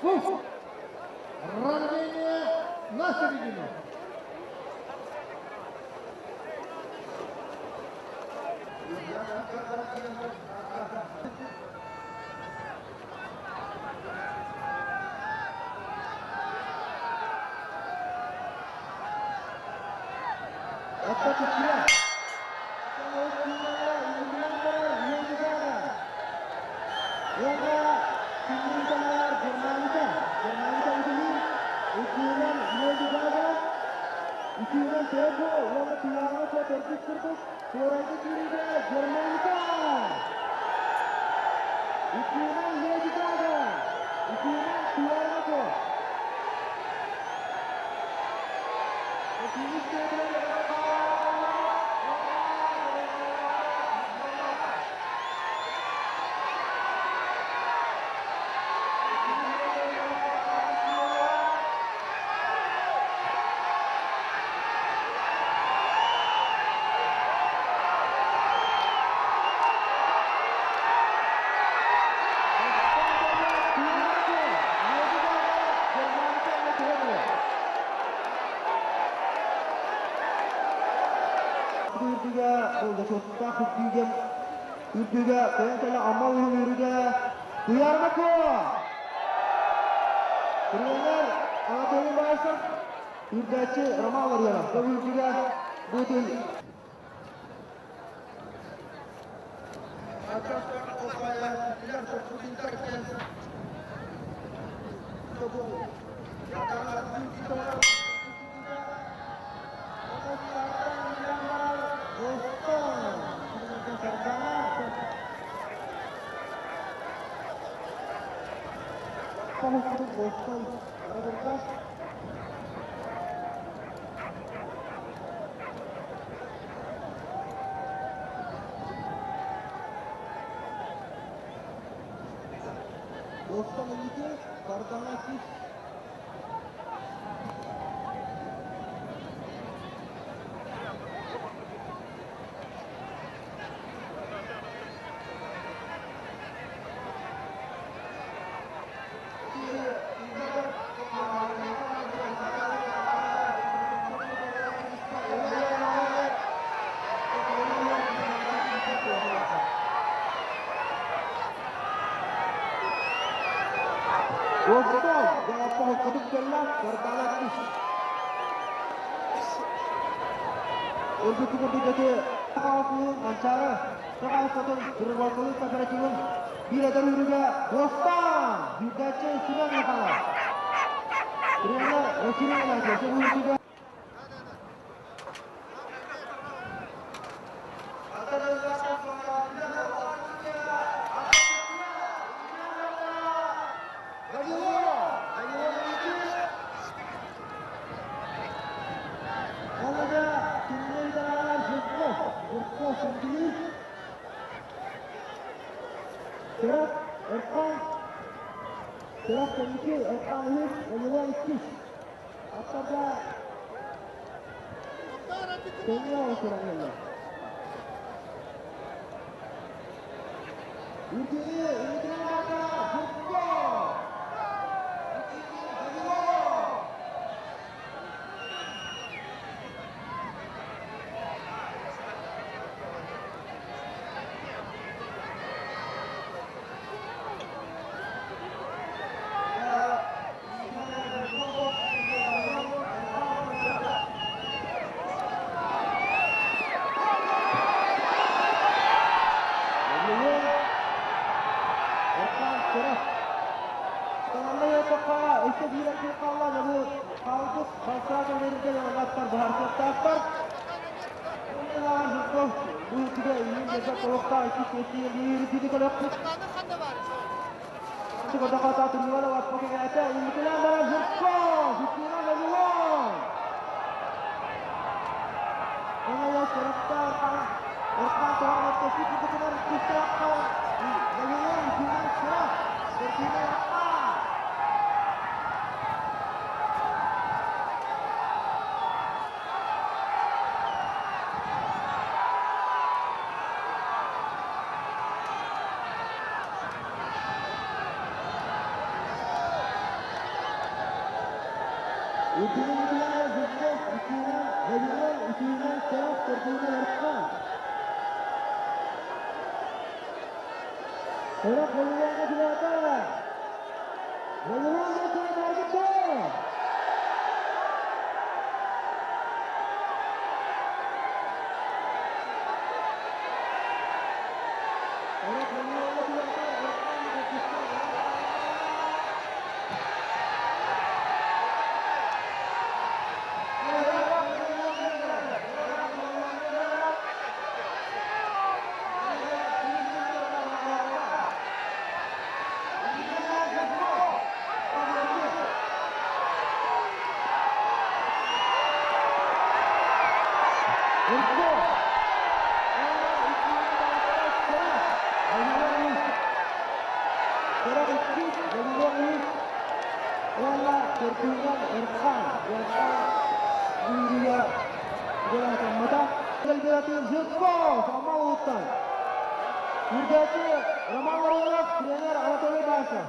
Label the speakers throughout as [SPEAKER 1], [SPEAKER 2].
[SPEAKER 1] Пуск! Равнение на середину!
[SPEAKER 2] Үрдүгэ, көнтөлө амал үрүгэ, Туярмако! Тренер Анатолий Басов, үрдәчи Роман Ларионов. Үрдүгэ бутун Үрдүнэн Зубков, үсүһүнэн Вавилон, үсүһүнэн Соров, төрдүһүнэн Эрхан. Соров Вавилоҥҥа чугаһаата. Вавилон чугаһаата. Соров Вавилоҥҥа чугаһаата. Эрхан Роман Ларионов, тренер Анатолий Басов.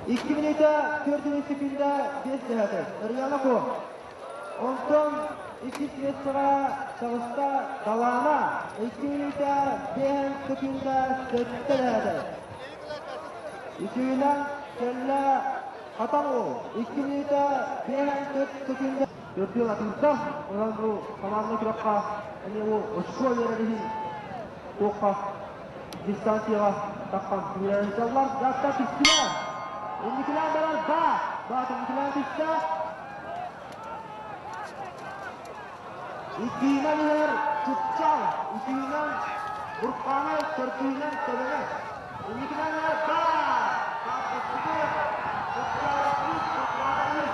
[SPEAKER 2] Дьэ 2 минута 4 секунда 5 дехаты. Нырьянаку. Онтон 2 средства таҕыста Далаана. 2 минута 5 секунда 7 дехаты. Үсүһүнэн кэллэ Хатан 2 минута 5 секунда. Төрдүөн атыырда. Онон бу командный күрэххэ эмиэ бу очко үөрэр иһин туохха. Дистанцияҕа таххан сүүрэн аттар түстүлэр. Инникилээн барар Баат. Баат инникилээн түстэ. Иккиинэн иһэр Чыпчаал. Үсүүнэн Буркаанай, төрдүһүнэн Тэбэнэт. Инникинэн иһэр Баат. Баат бастакы. Чыпчаал иккис, Буркаанай үс.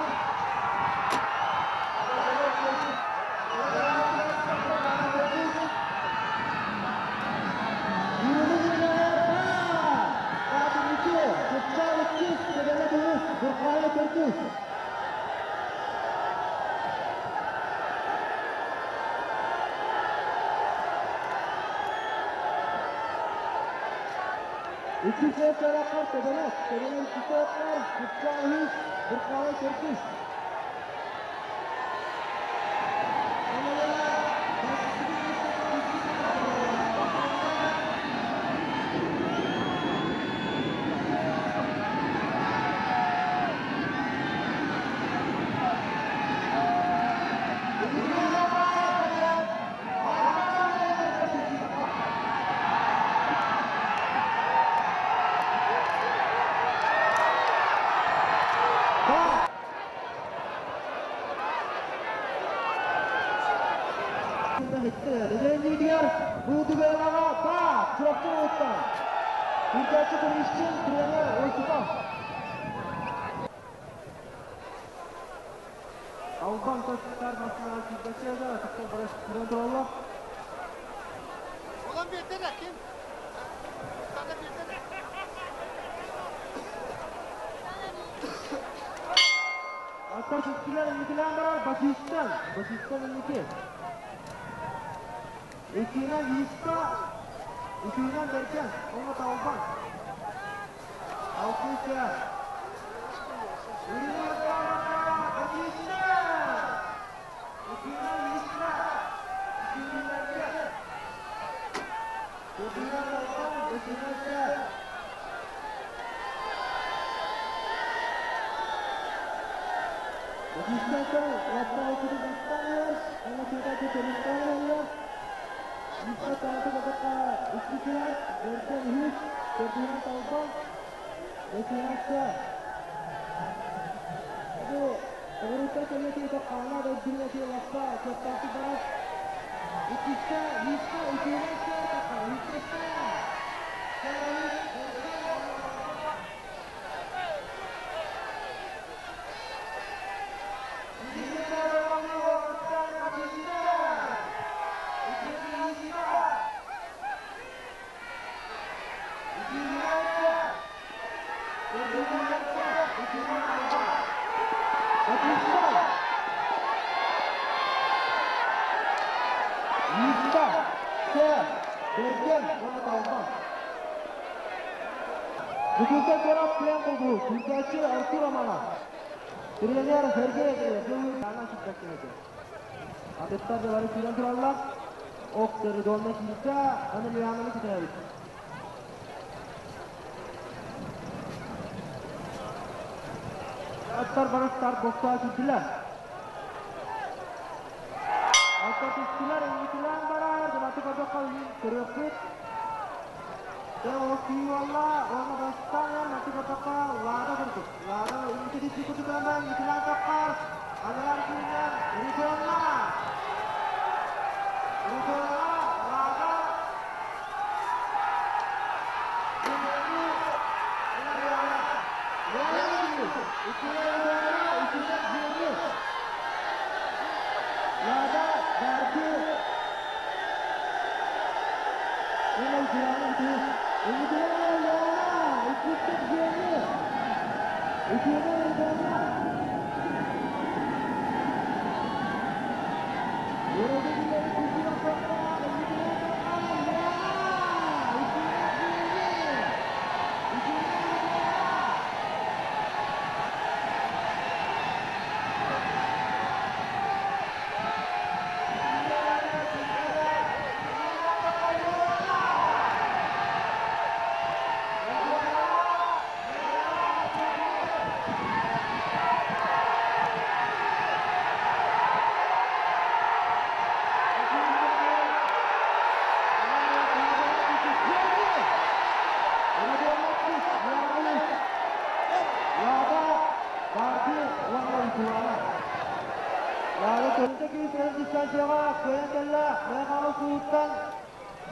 [SPEAKER 1] Olan bir de kim? Sana bir de.
[SPEAKER 2] Аттар түстүлэр, инникилээн барар Бачистан. Бачистан инники. Иккиинэн Виста, үсүүнэн Бэргэн, онно Талбан. Алтыска. Бачистан! Иккиинэн Виста, үсүүнэн Бэргэн. Төрдүнэн Талбан, бэсиһинэн Сэр. Бачистан лаппа өтүрү бастаан, онно чуутачы төлүстаан Виста тааты бакка иккитигэр, Бэргэн үһүс, төрдүнэн Талбан, бэсиһинэн Сэр. Бу оҕуруттан кэлиэтэ хаана дойдуна лаппа чөттаахтык барар. Иккисте Виста, үсүнэн Сэр таххар, Виста Сэр. Сэр үһүс, Бэргэн. Аттар барыстар боксаға түстүлэр. Аттар түстүлэр, инникилээн барар, Дыматы көрдөххө көрүөхпүт. Дэ ол кийуолла, онно бастаан, маты көрдөххө лаада курдук. Лаада инники түспүт курдук гынан инникилээн таххар. Аналар күннэр Ритонна. Ритонна, лаада. Lada Berki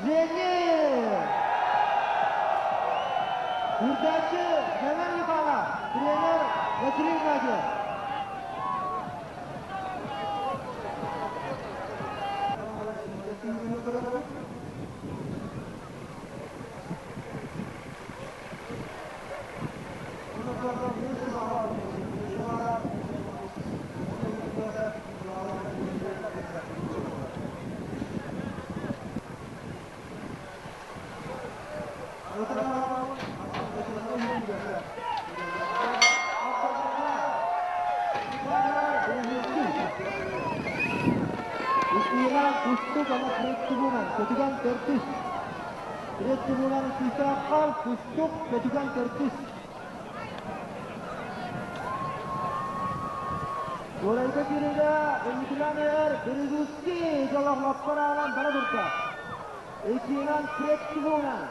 [SPEAKER 2] Женя! Үрдээччи Мэҥэ Михаила, тренер Василий Игнатьев. Иккиһинэн Кустук аны Третьегунан, Көтүгэн төрдүс. Третьегунан иккистээх Кустук, Көтүгэн төрдүс. Туорайга киригэ инникинэн иһэр Березуцкий дьолоҕлоппор аанан бара турда. Иккиһинэн Третьегунан.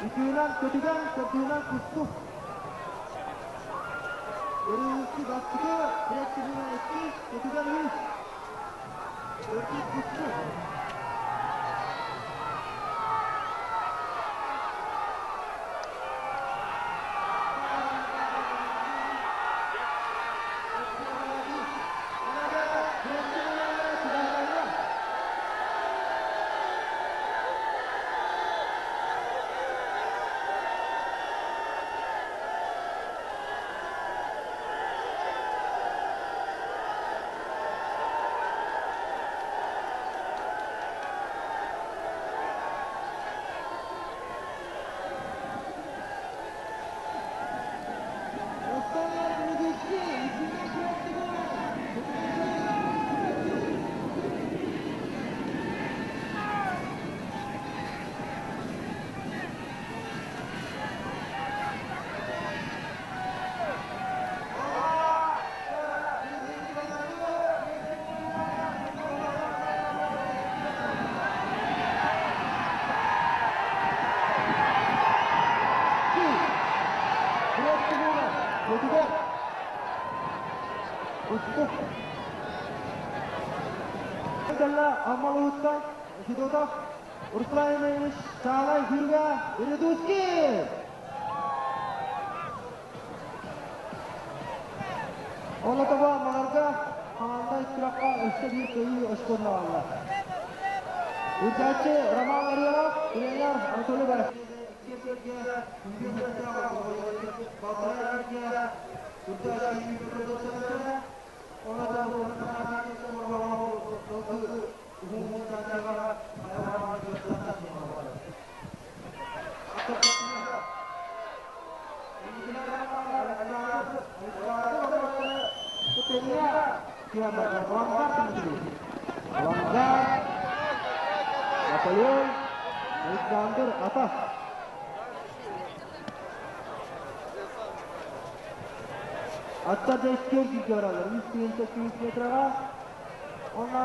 [SPEAKER 2] Үсүһүнэн Көтүгэн, төрдүһүнэн Кустук. Березуцкий бастакы, Третьегунан иккис, Көтүгэн үһүс. Төрдүс Кустук. Аммалыһыттан Федотов Руслан Иванович Саалай Хүргэ Редуцкий! Ол отобо маларга команда күрэххэ өссө биир кыайыы очконнааллар. Үрдээччи Роман Ларионов, тренер Анатолий Барашов. Авангард, Наполеон, Александр Атас. Аттар да иккиэн күүргэ бараллар. 3 тыһыынча метраҕа. Онно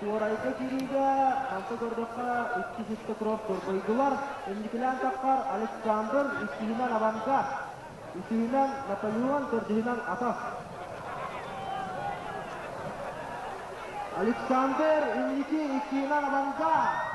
[SPEAKER 2] туорайга киириигэ манта көрдөххө икки ситте кроп дорбойдулар. Инникилээн таххар Александр, иккиһинэн Авангард, үсүһүнэн Наполеон, төрдүһүнэн Атас. Александр инники, иккиһинэн Авангард.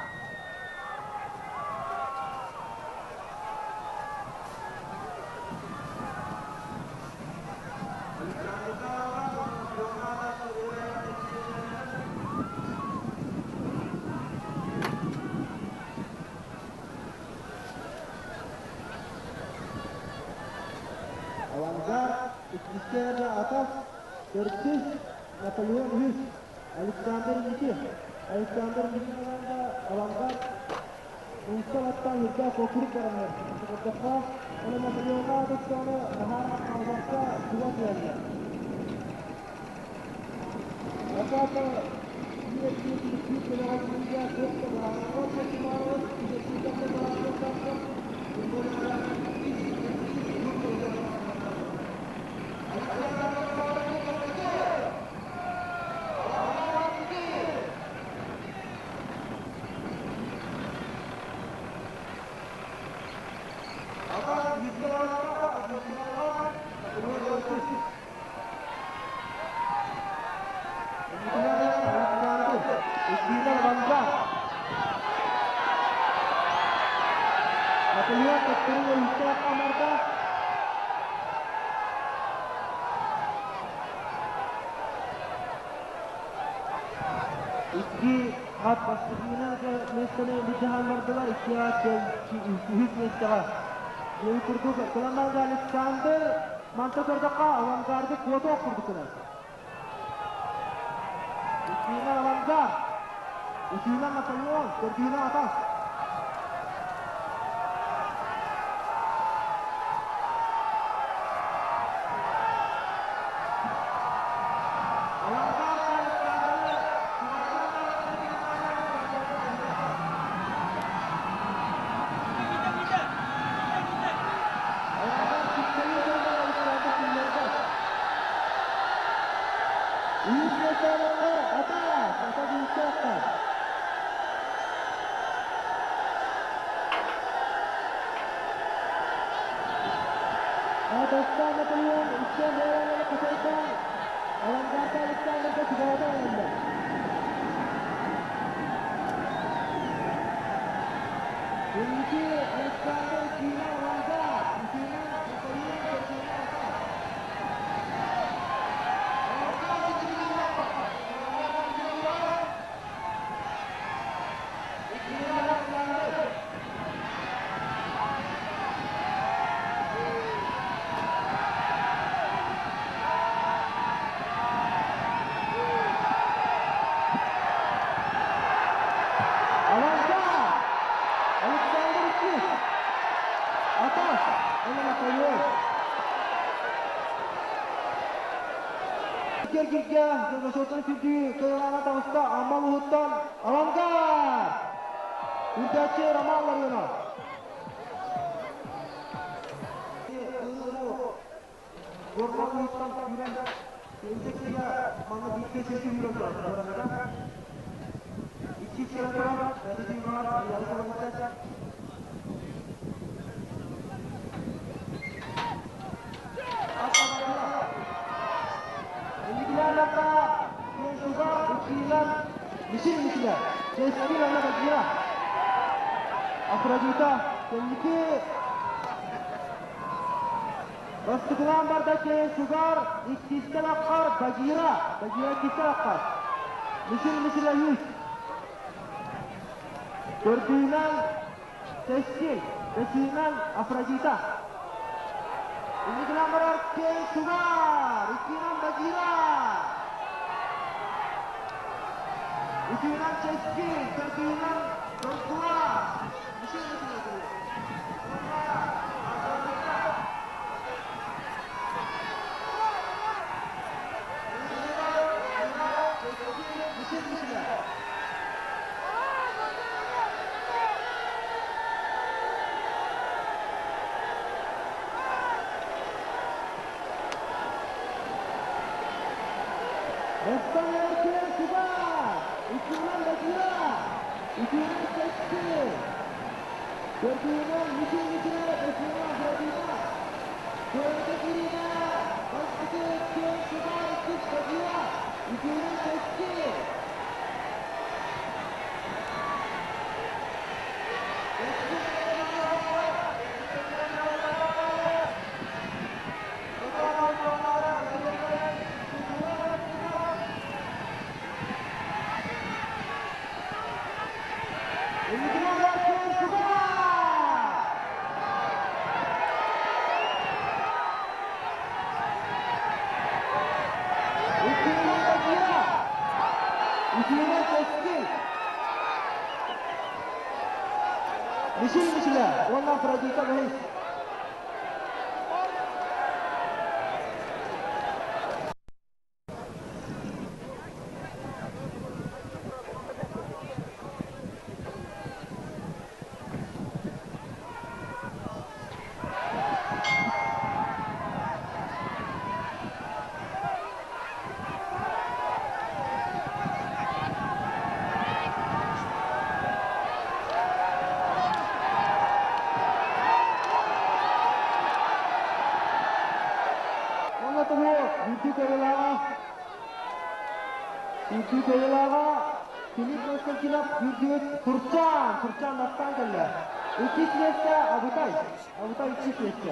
[SPEAKER 2] Авангард, иккистээх Атас, төрдүс Наполеон үһүс, Александр инники. Александр инники Авангард Уустан аттан үрдээх округ баранар. Көрдөххө, ол Наполеонга туттаны наһаа хаалбакка туга түһэллэр. Атата Наполеон төттөрү үстээх амарда. Икки ат бастакынан миэстэни былдьаһан бардылар, икки ат үһүс миэстэҕэ. Диэби курдук Кыланарга Александр манта көрдөххө авангарды куотуох курдук гынар. Иккиһинэн авангард, үсүһүнэн Наполеон, төрдүһүнэн Атас. Авангард Александры Авангард Киттайы Александр күннэргэ. Үс миэстэлэргэ Атас, Атас үстээх. Атастан Наполеон иккиэн бэйэлэрэ кытайдан Авангард Александрга чугаһата эрэллэр. Инники Александр Киинэ Авангард, үсүһүнэн Наполеон төрдүһүнэн Атас. Авангард! Александр Иккис! Атас! Уонна Наполеон! Киргиргэ Дьоносуотун сүрдүү кыайылаана таҕыста Амма улууһуттан Авангард! Үрдээччи Роман Ларионов. Горка улууһуттан күүрэн инжекция манна бииргэ сиргэ үүрэн турар. Икки сирэн турар, бэти дүймаар, ялы Мисил мисилэ, Чэскил уонна Багира. Афродита кэнники бастакынан барда Сугар, иккискэ лаппар Багира, Багира иккискэ лаппар. Мисил мисилэ үс. Төрдүнэн Кэскил, бэсиһинэн Афродита. Инникинэн барар Кей Сугар, иккиһинэн Багира. Үсүһүнэн Кэскил, төрдүһүнэн Доргула. Мишель Мишель Мишель. Бастан Эркен Сугар, иккиһинэн Багира, үсүһүнэн Кэскил, төрдүһүнэн Мишель Мишель, бэсиһинэн Афродита. Кыайыыга киириитэ бастакы Киэн Сугар, иккис Багира, үсүһүнэн Кэскил. Мишель Мишеля уонна Афродита бэһис. Уонна тугу үрдүк айылааҕа үрдүк айылааҕа. Филипп Константинов үрдүбүт Турчан, Турчан бастаан кэллэ. Иккис миэстэ Абытай, Абытай иккис миэстэ.